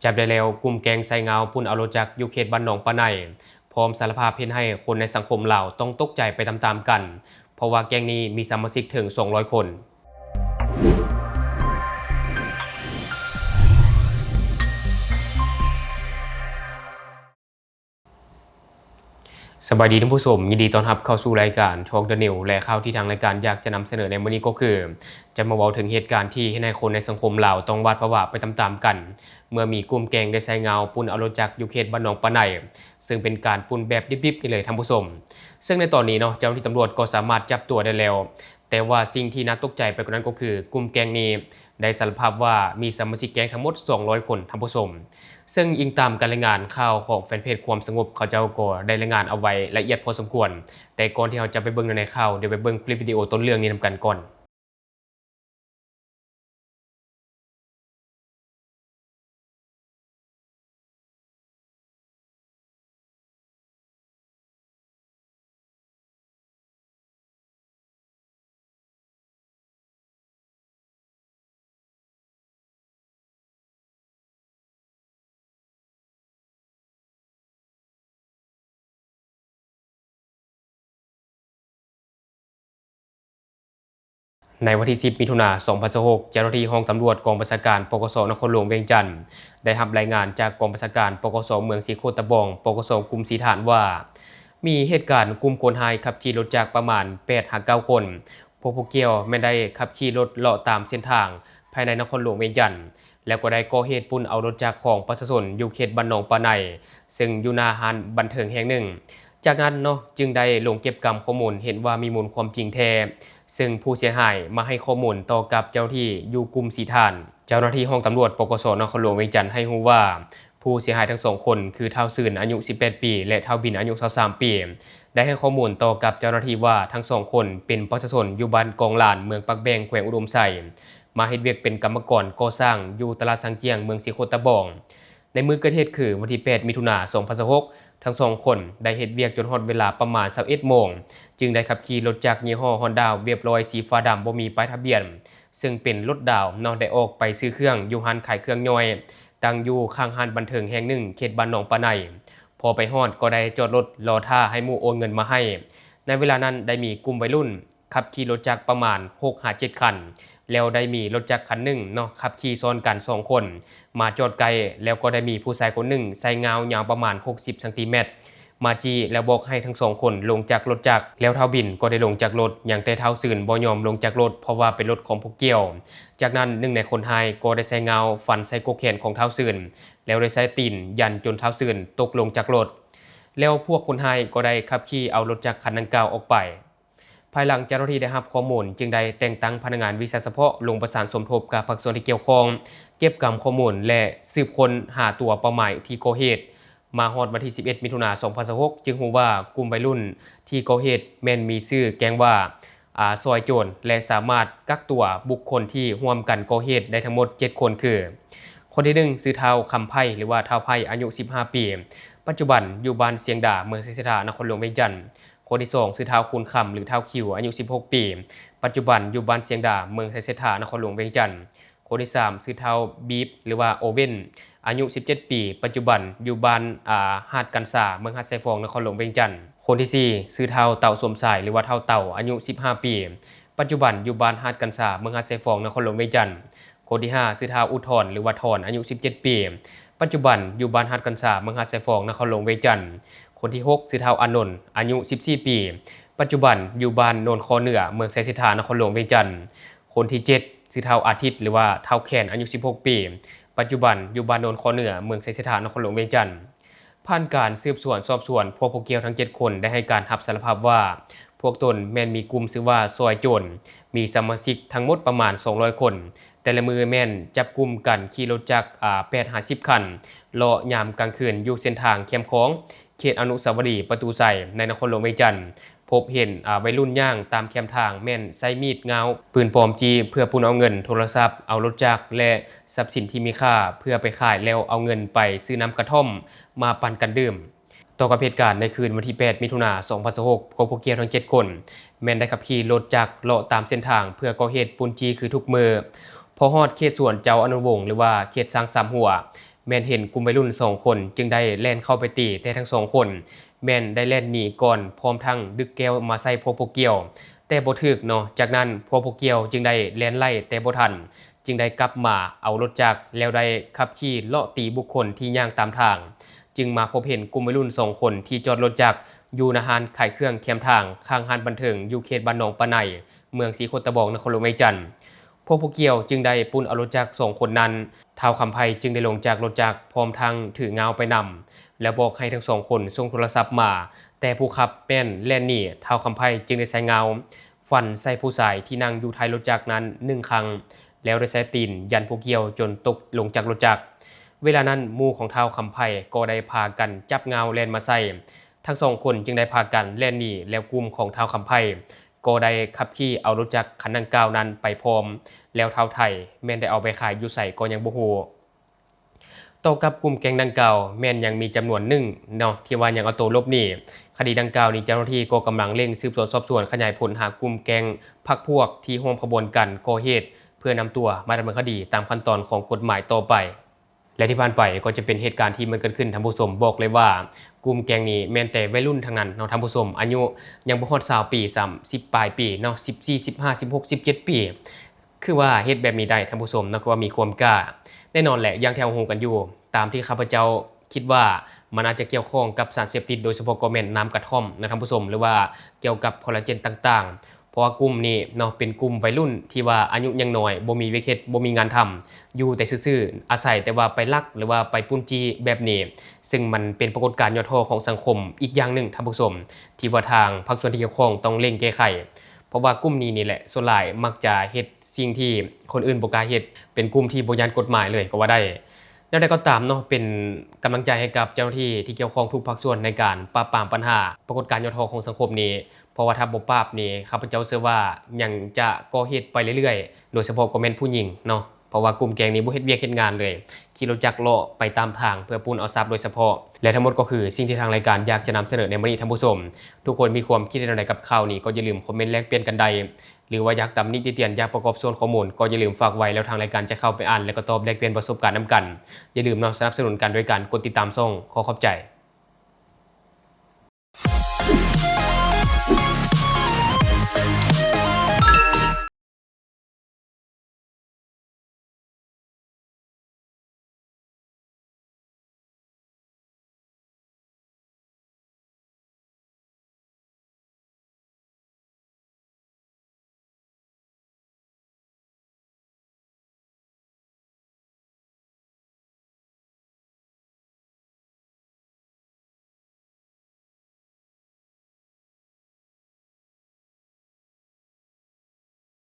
ຈັບໄດ້ແລ້ວ ກຸ່ມແກ້ງໄຊງາວປຸ້ນເອົາລົດຈັກຢູ່ເຂດບ້ານໜອງປາໄນ ພ້ອມສາລະພາບເຮັດໃຫ້ຄົນໃນສັງຄົມລາວຕ້ອງຕົກໃຈໄປຕາມໆກັນ ເພາະວ່າແກ້ງນີ້ມີສະມາຊິກເຖິງສອງຮ້ອຍຄົນ. ສະບາຍດີທ່ານຜູ້ຊົມ, ຍິນດີຕ້ອນຮັບເຂົ້າສູ່ລາຍການ Talk the News ແລະ ຂ່າວທີ່ທາງລາຍການຢາກຈະນຳສະເໜີໃນມື້ນີ້ກໍຄື ຈະມາເວົ້າເຖິງເຫດການທີ່ເຮັດໃຫ້ຄົນໃນສັງຄົມລາວຕ້ອງຫວາດຜະວາໄປຕາມໆກັນ ເມື່ອມີກຸ່ມແກ້ງໄຊງາວປຸ້ນເອົາລົດຈັກຢູ່ເຂດບ້ານໜອງປາໄນ ເຊິ່ງເປັນການປຸ້ນແບບດິບໆນີ້ເລີຍທ່ານຜູ້ຊົມ. ເຊິ່ງໃນຕອນນີ້ເນາະ ເຈົ້າໜ້າທີ່ຕຳຫຼວດກໍສາມາດຈັບຕົວໄດ້ແລ້ວ. ແຕ່ວ່າສິ່ງທີ່ໜ້າຕົກໃຈໄປກວ່ານັ້ນກໍຄື ກຸ່ມແກ້ງນີ້ໄດ້ສາລະພາບວ່າມີສະມາຊິກແກ້ງທັງໝົດສອງຮ້ອຍຄົນທ່ານຜູ້ຊົມ. ເຊິ່ງອີງຕາມການລາຍງານຂ່າວຂອງແຟນເພຈຄວາມສະຫງົບ ເຂົາເຈົ້າກໍໄດ້ລາຍງານເອົາໄວ້ລະອຽດພໍສົມຄວນ. ແຕ່ກ່ອນທີ່ເຮົາຈະໄປເບິ່ງໃນຂ່າວ, ດຽວໄປເບິ່ງຄລິບວິດີໂອຕົ້ນເລື່ອງນີ້ນຳກັນກ່ອນ. ໃນວັນທີສິບ ມິຖຸນາ ສອງພັນຊາວຫົກ ເຈົ້າໜ້າທີ່ຫ້ອງຕຳຫຼວດກອງບັນຊາການ ປກສ ນະຄອນຫຼວງວຽງຈັນ ໄດ້ຮັບລາຍງານຈາກກອງບັນຊາການ ປກສ ເມືອງສີໂຄດຕະບອງ ປກສ ກຸ່ມສີຖານວ່າ ມີເຫດການກຸ່ມຄົນຮ້າຍຂັບຂີ່ລົດຈັກປະມານແປດຫາເກົ້າຄົນ ພວກຜູ້ກ່ຽວແມ່ນໄດ້ຂັບຂີ່ລົດເລາະຕາມເສັ້ນທາງພາຍໃນນະຄອນຫຼວງວຽງຈັນ ແລ້ວກໍໄດ້ກໍ່ເຫດປຸ້ນເອົາລົດຈັກຂອງປະຊາຊົນຢູ່ເຂດບ້ານໜອງປາໄນ ເຊິ່ງຢູ່ໜ້າຮ້ານບັນເທີງແຫ່ງໜຶ່ງ. ຈາກນັ້ນເນາະ ຈຶ່ງໄດ້ລົງເກັບກຳຂໍ້ມູນ ເຫັນວ່າມີມູນຄວາມຈິງແທ້ ເຊິ່ງຜູ້ເສຍຫາຍມາໃຫ້ຂໍ້ມູນຕໍ່ກັບເຈົ້າໜ້າທີ່ຢູ່ກຸ່ມສີຖານ. ເຈົ້າໜ້າທີ່ຫ້ອງຕຳຫຼວດ ປກສ ນະຄອນຫຼວງວຽງຈັນ ໃຫ້ຮູ້ວ່າ ຜູ້ເສຍຫາຍທັງສອງຄົນ ຄືທ້າວຊືນ ອາຍຸສິບແປດປີ ແລະ ທ້າວບິນ ອາຍຸຊາວສາມປີ ໄດ້ໃຫ້ຂໍ້ມູນຕໍ່ກັບເຈົ້າໜ້າທີ່ວ່າ ທັງສອງຄົນເປັນປະຊາຊົນຢູ່ບ້ານກອງລານ ເມືອງປາກແບງ ແຂວງອຸດົມໄຊ ມາເຮັດວຽກເປັນກຳມະກອນກໍ່ສ້າງຢູ່ຕະຫຼາດຊາງຈຽງ ເມືອງສີໂຄດຕະບອງ. ໃນມື້ເກີດເຫດຄືວັນທີແປດ ມິຖຸນາ ສອງພັນຊາວຫົກ ທັງສອງຄົນໄດ້ເຮັດວຽກຈົນຮອດເວລາປະມານຊາວເອັດໂມງ ຈຶ່ງໄດ້ຂັບຂີ່ລົດຈັກຍີ່ຫໍ້ຮອນດ້າ ເວບຣອຍ ສີຟ້າດຳ ບໍ່ມີປ້າຍທະບຽນ ເຊິ່ງເປັນລົດດາວເນາະ ໄດ້ອອກໄປຊື້ເຄື່ອງຢູ່ຮ້ານຂາຍເຄື່ອງຍ່ອຍ ຕັ້ງຢູ່ຂ້າງຮ້ານບັນເທີງແຫ່ງໜຶ່ງ ເຂດບ້ານໜອງປາໄນ. ພໍໄປຮອດກໍໄດ້ຈອດລົດລໍຖ້າໃຫ້ໝູ່ໂອນເງິນມາໃຫ້. ໃນເວລານັ້ນໄດ້ມີກຸ່ມໄວລຸ້ນ ຂັບຂີ່ລົດຈັກປະມານຫົກຫາເຈັດຄັນ ແລ້ວໄດ້ມີລົດຈັກຄັນໜຶ່ງເນາະ ຂັບຂີ່ຊ້ອນກັນສອງຄົນ ມາຈອດໃກ້ ແລ້ວກໍໄດ້ມີຜູ້ຊາຍຄົນໜຶ່ງໃສ່ງາວຍາວປະມານຫົກສິບຊັງຕີແມັດ ມາຈີ້ ແລ້ວບອກໃຫ້ທັງສອງຄົນລົງຈາກລົດຈັກ ແລ້ວທ້າວບິນກໍໄດ້ລົງຈາກລົດ, ຍັງແຕ່ທ້າວຊືນບໍ່ຍອມລົງຈາກລົດ ເພາະວ່າເປັນລົດຂອງຜູ້ກ່ຽວ. ຈາກນັ້ນໜຶ່ງໃນຄົນຮ້າຍກໍໄດ້ໃສ່ງາວຟັນໃສ່ກົກແຂນຂອງທ້າວຊືນ ແລ້ວໄດ້ໃຊ້ຕີນຢັນຈົນທ້າວຊືນຕົກລົງຈາກລົດ ແລ້ວພວກຄົນຮ້າຍກໍໄດ້ຂັບຂີ່ເອົາລົດຈັກຄັນດັ່ງກ່າວອອກໄປ. ພາຍຫຼັງເຈົ້າໜ້າທີ່ໄດ້ຮັບຂໍ້ມູນ ຈຶ່ງໄດ້ແຕ່ງຕັ້ງພະນັກງານວິຊາສະເພາະລົງປະສານສົມທົບກັບພາກສ່ວນທີ່ກ່ຽວຂ້ອງ ເກັບກຳຂໍ້ມູນ ແລະ ສືບຄົ້ນຫາຕົວເປົ້າໝາຍທີ່ກໍ່ເຫດ. ມາຮອດວັນທີສິບເອັດ ມິຖຸນາ ສອງພັນຊາວຫົກ ຈຶ່ງຮູ້ວ່າກຸ່ມໄວລຸ້ນທີ່ກໍ່ເຫດແມ່ນມີຊື່ແກ້ງວ່າ ອາ ຊອຍໂຈນ ແລະ ສາມາດກັກຕົວບຸກຄົນທີ່ຮ່ວມກັນກໍ່ເຫດໄດ້ທັງໝົດເຈັດຄົນ ຄື ຄົນທີໜຶ່ງ ຊື່ທ້າວຄຳໄພ ຫຼືວ່າທ້າວໄພ ອາຍຸສິບຫ້າປີ ປັດຈຸບັນຢູ່ບ້ານຊຽງດາ ເມືອງໄຊເສດຖາ ນະຄອນຫຼວງວຽງຈັນ. ຄົນທີສອງ ຊື່ທ້າວຄູນຄຳ ຫຼື ທ້າວຄິວ ອາຍຸສິບຫົກປີ ປັດຈຸບັນຢູ່ບ້ານຊຽງດາ ເມືອງໄຊເສດຖາ ນະຄອນຫຼວງວຽງຈັນ. ຄົນທີສາມ ຊື່ທ້າວບີບ ຫຼືວ່າໂອເວັນ ອາຍຸສິບເຈັດປີ ປັດຈຸບັນຢູ່ບ້ານ ອາ ຫາດກັນຊາ ເມືອງຫາດຊາຍຟອງ ນະຄອນຫຼວງວຽງຈັນ. ຄົນທີສີ່ ຊື່ທ້າວເຕົາສົມຊາຍ ຫຼືວ່າທ້າວເຕົາ ອາຍຸສິບຫ້າປີ ປັດຈຸບັນຢູ່ບ້ານຫາດກັນຊາ ເມືອງຫາດຊາຍຟອງ ນະຄອນຫຼວງວຽງຈັນ. ຄົນທີຫ້າ ຊື່ທ້າວອຸທອນ ຫຼືວ່າທອນ ອາຍຸສິບເຈັດປີ ປັດຈຸບັນຢູ່ບ້ານຫາດກັນຊາ ເມືອງຫາດຊາຍຟອງ ນະຄອນຫຼວງວຽງຈັນ. ຄົນທີຫົກ ຊື່ທ້າວອານົນ ອາຍຸສິບສີ່ປີ ປັດຈຸບັນຢູ່ບ້ານໂນນຄໍເໜືອ ເມືອງໄຊເສດຖາ ນະຄອນຫຼວງວຽງຈັນ. ຄົນທີເຈັດ ຊື່ທ້າວອາທິດ ຫຼືວ່າທ້າວແຄນ ອາຍຸສິບຫົກປີ ປັດຈຸບັນຢູ່ບ້ານໂນນຄໍເໜືອ ເມືອງໄຊເສດຖາ ນະຄອນຫຼວງວຽງຈັນ. ຜ່ານການສືບສວນສອບສວນ, ພວກຜູ້ກ່ຽວທັງເຈັດຄົນໄດ້ໃຫ້ການຮັບສາລະພາບວ່າ ພວກຕົນແມ່ນມີກຸ່ມຊື່ວ່າຊອຍໂຈນ, ມີສະມາຊິກທັງໝົດປະມານສອງຮ້ອຍຄົນ, ແຕ່ລະມື້ແມ່ນຈັບກຸ່ມກັນຂີ່ລົດຈັກ ອາ ແປດຫາສິບຄັນ ເລາະຍາມກາງຄືນຢູ່ເສັ້ນທາງແຄມຂອງ ເຂດອະນຸສາວະລີປະຕູໄຊ ໃນນະຄອນຫຼວງວຽງຈັນ. ພົບເຫັນ ອາ ໄວລຸ້ນຍ່າງຕາມແຄມທາງ ແມ່ນໃຊ້ມີດງາວ, ປືນປອມຈີ້ເພື່ອປຸ້ນເອົາເງິນ, ໂທລະສັບ, ເອົາລົດຈັກ ແລະ ຊັບສິນທີ່ມີຄ່າ ເພື່ອໄປຂາຍ ແລ້ວເອົາເງິນໄປຊື້ນ້ຳກະທ່ອມມາປັ່ນກັນດື່ມ. ຕໍ່ກັບເຫດການໃນຄືນວັນທີແປດ ມິຖຸນາ ສອງພັນຊາວຫົກ ພວກຜູ້ກ່ຽວທັງເຈັດຄົນ ແມ່ນໄດ້ຂັບຂີ່ລົດຈັກເລາະຕາມເສັ້ນທາງ ເພື່ອກໍ່ເຫດປຸ້ນຈີ້ຄືທຸກມື້. ພໍຮອດເຂດສວນເຈົ້າອະນຸວົງ ຫຼືວ່າເຂດຊ້າງສາມຫົວ, ແມ່ນເຫັນກຸ່ມໄວລຸ້ນສອງຄົນຈຶ່ງໄດ້ແລ່ນເຂົ້າໄປຕີ, ແຕ່ທັງສອງຄົນແມ່ນໄດ້ແລ່ນໜີກ່ອນ ພ້ອມທັງດຶກແກ້ວມາໃສ່ພວກຜູ້ກ່ຽວ, ແຕ່ບໍ່ຖືກເນາະ. ຈາກນັ້ນພວກຜູ້ກ່ຽວຈຶ່ງໄດ້ແລ່ນໄລ່ແຕ່ບໍ່ທັນ, ຈຶ່ງໄດ້ກັບມາເອົາລົດຈັກ ແລ້ວໄດ້ຂັບຂີ່ເລາະຕີບຸກຄົນທີ່ຍ່າງຕາມທາງ. ຈຶ່ງມາພົບເຫັນກຸ່ມໄວລຸ້ນສອງຄົນທີ່ຈອດລົດຈັກຢູ່ໜ້າຮ້ານຂາຍເຄື່ອງແຄມທາງ ຂ້າງຮ້ານບັນເທີງຢູ່ເຂດບ້ານໜອງປາໄນ ເມືອງສີໂຄດຕະບອງ ນະຄອນຫຼວງວຽງຈັນ. ພວກຜູ້ກ່ຽວຈຶ່ງໄດ້ປຸ້ນເອົາລົດຈັກສອງຄົນນັ້ນ. ທ້າວຄຳໄພຈຶ່ງໄດ້ລົງຈາກລົດຈັກ ພ້ອມທັງຖືງາວໄປນຳ ແລ້ວບອກໃຫ້ທັງສອງຄົນສົ່ງໂທລະສັບມາ, ແຕ່ຜູ້ຂັບແມ່ນແລ່ນໜີ. ທ້າວຄຳໄພຈຶ່ງໄດ້ໃຊ້ງາວຟັນໃສ່ຜູ້ຊາຍທີ່ນັ່ງຢູ່ທ້າຍລົດຈັກນັ້ນໜຶ່ງຄັ້ງ, ແລ້ວໄດ້ໃຊ້ຕີນຢັນຜູ້ກ່ຽວຈົນຕົກລົງຈາກລົດຈັກ. ເວລານັ້ນໝູ່ຂອງທ້າວຄຳໄພກໍໄດ້ພາກັນຈັບງາວແລ່ນມາໃສ່. ທັງສອງຄົນຈຶ່ງໄດ້ພາກັນແລ່ນໜີ, ແລ້ວກຸ່ມຂອງທ້າວຄຳໄພກໍໄດ້ຂັບຂີ່ເອົາລົດຈັກຄັນດັ່ງກ່າວນັ້ນໄປພ້ອມ, ແລ້ວທ້າວໄທແມ່ນໄດ້ເອົາໄປຂາຍຢູ່ໃສກໍຍັງບໍ່ຮູ້. ຕໍ່ກັບກຸ່ມແກ້ງດັ່ງກ່າວ ແມ່ນຍັງມີຈຳນວນໜຶ່ງເນາະ ທີ່ວ່າຍັງເອົາໂຕຫຼົບໜີ. ຄະດີດັ່ງກ່າວນີ້ ເຈົ້າໜ້າທີ່ກໍກຳລັງເລັ່ງສືບສວນສອບສວນ ຂະຫຍາຍຜົນຫາກຸ່ມແກ້ງພັກພວກທີ່ຮ່ວມຂະບວນການກໍ່ເຫດ ເພື່ອນຳຕົວມາດຳເນີນຄະດີຕາມຂັ້ນຕອນຂອງກົດໝາຍຕໍ່ໄປ. ແລະ ທີ່ຜ່ານໄປກໍຈະເປັນເຫດການທີ່ມັນເກີດຂຶ້ນ, ທ່ານຜູ້ຊົມ, ບອກເລີຍວ່າກຸ່ມແກ້ງນີ້ແມ່ນແຕ່ໄວລຸ້ນທັງນັ້ນເນາະ ທ່ານຜູ້ຊົມ, ອາຍຸຍັງບໍ່ຮອດຊາວປີຊ້ຳ, ສິບປາຍປີເນາະ, ສິບສີ່ ສິບຫ້າ ສິບຫົກ ສິບເຈັດປີ. ຄືວ່າເຮັດແບບນີ້ໄດ້ ທ່ານຜູ້ຊົມເນາະ, ຄືວ່າມີຄວາມກ້າ. ແນ່ນອນແຫຼະ, ຢ່າງທີ່ເຮົາຮູ້ກັນຢູ່, ຕາມທີ່ຂ້າພະເຈົ້າຄິດວ່າ ມັນອາດຈະກ່ຽວຂ້ອງກັບສານເສບຕິດ, ໂດຍສະເພາະກໍແມ່ນນ້ຳກະທ່ອມນະ ທ່ານຜູ້ຊົມ, ຫຼືວ່າກ່ຽວກັບຄໍລາເຈນຕ່າງໆ. ເພາະວ່າກຸ່ມນີ້ເນາະ ເປັນກຸ່ມໄວລຸ້ນທີ່ວ່າອາຍຸຍັງນ້ອຍ, ບໍ່ມີວຽກເຮັດ, ບໍ່ມີງານທຳ, ຢູ່ແຕ່ຊື່ໆ, ອາໄສແຕ່ວ່າໄປລັກ ຫຼືວ່າໄປປຸ້ນຈີ້ແບບນີ້, ຊຶ່ງມັນເປັນປາກົດການຫຍໍ້ທໍ້ຂອງສັງຄົມອີກຢ່າງໜຶ່ງ, ທ່ານຜູ້ຊົມ, ທີ່ວ່າທາງພາກສ່ວນທີ່ກ່ຽວຂ້ອງຕ້ອງເລັ່ງແກ້ໄຂ. ເພາະວ່າກຸ່ມນີ້ນີ້ແຫຼະ ສ່ວນຫຼາຍມັກຈະເຮັດສິ່ງທີ່ຄົນອື່ນບໍ່ກ້າເຮັດ, ເປັນກຸ່ມທີ່ບໍ່ຢ້ານກົດໝາຍເລີຍກໍວ່າໄດ້. ແນວໃດກໍຕາມເນາະ, ເປັນກຳລັງໃຈໃຫ້ກັບເຈົ້າໜ້າທີ່ທີ່ກ່ຽວຂ້ອງທຸກພາກສ່ວນໃນການປາບປາມບັນຫາປາກົດການຫຍໍ້ທໍ້ຂອງສັງຄົມນີ້, ເພາະວ່າຖ້າບໍ່ປາບນີ້ ຂ້າພະເຈົ້າເຊື່ອວ່າຍັງຈະກໍ່ເຫດໄປເລື້ອຍໆ, ໂດຍສະເພາະກໍແມ່ນຜູ້ຍິງເນາະ, ເພາະວ່າກຸ່ມແກ້ງນີ້ບໍ່ເຮັດວຽກເຮັດງານເລີຍ, ຂີ່ລົດຈັກເລາະໄປຕາມທາງເພື່ອປຸ້ນເອົາຊັບໂດຍສະເພາະ. ແລະ ທັງໝົດກໍຄືສິ່ງທີ່ທາງລາຍການຢາກຈະນຳສະເໜີໃນມື້ນີ້, ທ່ານຜູ້ຊົມ. ທຸກຄົນມີຄວາມຄິດເຫັນແນວໃດກັບຂ່າວນີ້ ກໍຢ່າລືມຄອມເມັນແລກປ່ຽນກັນໄດ້. ຫຼືວ່າຢາກຕຳໜິຕິຕຽນ ຢາກປະກອບສ່ວນຂໍ້ມູນ ກໍຢ່າລືມຝາກໄວ້, ແລ້ວທາງລາຍການຈະເຂົ້າໄປອ່ານ ແລະ ກໍຕອບແລກປ່ຽນປະສົບການນຳກັນ. ຢ່າລືມເນາະ ສະໜັບສະໜູນກັນໂດຍການກົດຕິດຕາມຊ່ອງ. ຂໍຂອບໃຈ.